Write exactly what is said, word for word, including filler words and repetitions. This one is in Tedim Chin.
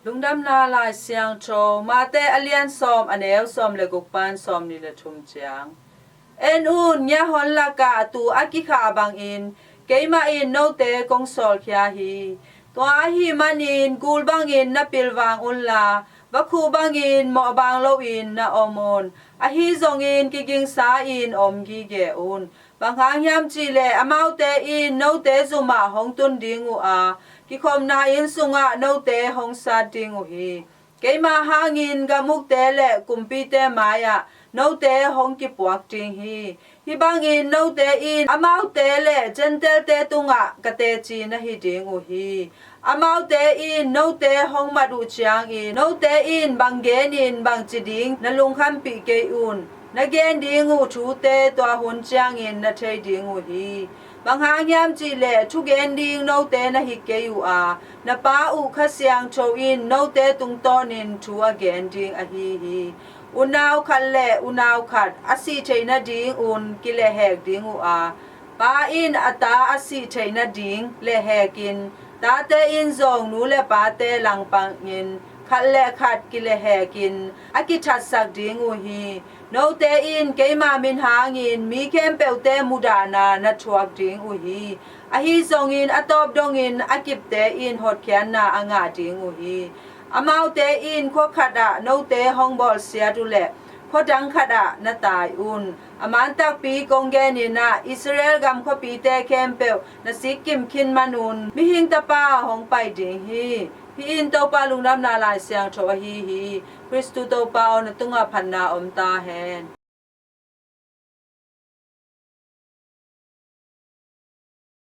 Lungdamna Lai Siangtho Mate a lian sawm, a neu sawm le guk pan sawmnih le thum ciang. En un, ngiahon lakah tuu a kikhah bangin keimah in note kong sawlkhia hi. Tua ahih manin gul bangin na pilvang unla, vakhu bangin mawhbaang loin na om un. Ahi zongin kigingsa-in om gige un. Bang hang hiam cih leh amaute in note zumah hong tun ding uh a, kikhopna inn sungah note hong sat ding uh hi. Keima hangin gam ukte le kumpite mai-ah note hong kipuak ding hi. Hih bangin note in amaute le Gentile-te tungah ka teci na hi ding uh hi. Amaute in note hong mat uh ciangin note in bang genin bangci ding na lungkhampih kei un. Na gen ding uh thute tua hun ciangin na thei ding uh hi. Bang hang hiam cih leh thugen ding note na hi kei uh a, na Pa uh Kha Siangtho in note tungtawnin thu a gen ding ahi hi. Unau khat le unau khat a sih theih nadingun kilehhek ding uh a, pa in a ta a sih theih nading lehhekin, tate in zong nu le pate langpangin khat le khat kilehhekin a kithatsak ding uh hi. Note in keima min hangin mi khempeuhte mudahna na thuak ding uh hi. Ahi zongin a tawp dongin a kipte in hotkhiatna a ngah ding uh hi. Amaute in khua khatah note hong bawlsiat uh leh khua dang khatah na tai un. A man takpi kong genin ah, Israel gam khuapite khempeuh na sikkim khin manun Mihing Tapa hong pai ding hi. Hih in Topa Lungdamna Lai Siangtho ahi hi. Khristu Topa aw, na tungah phatna om ta hen.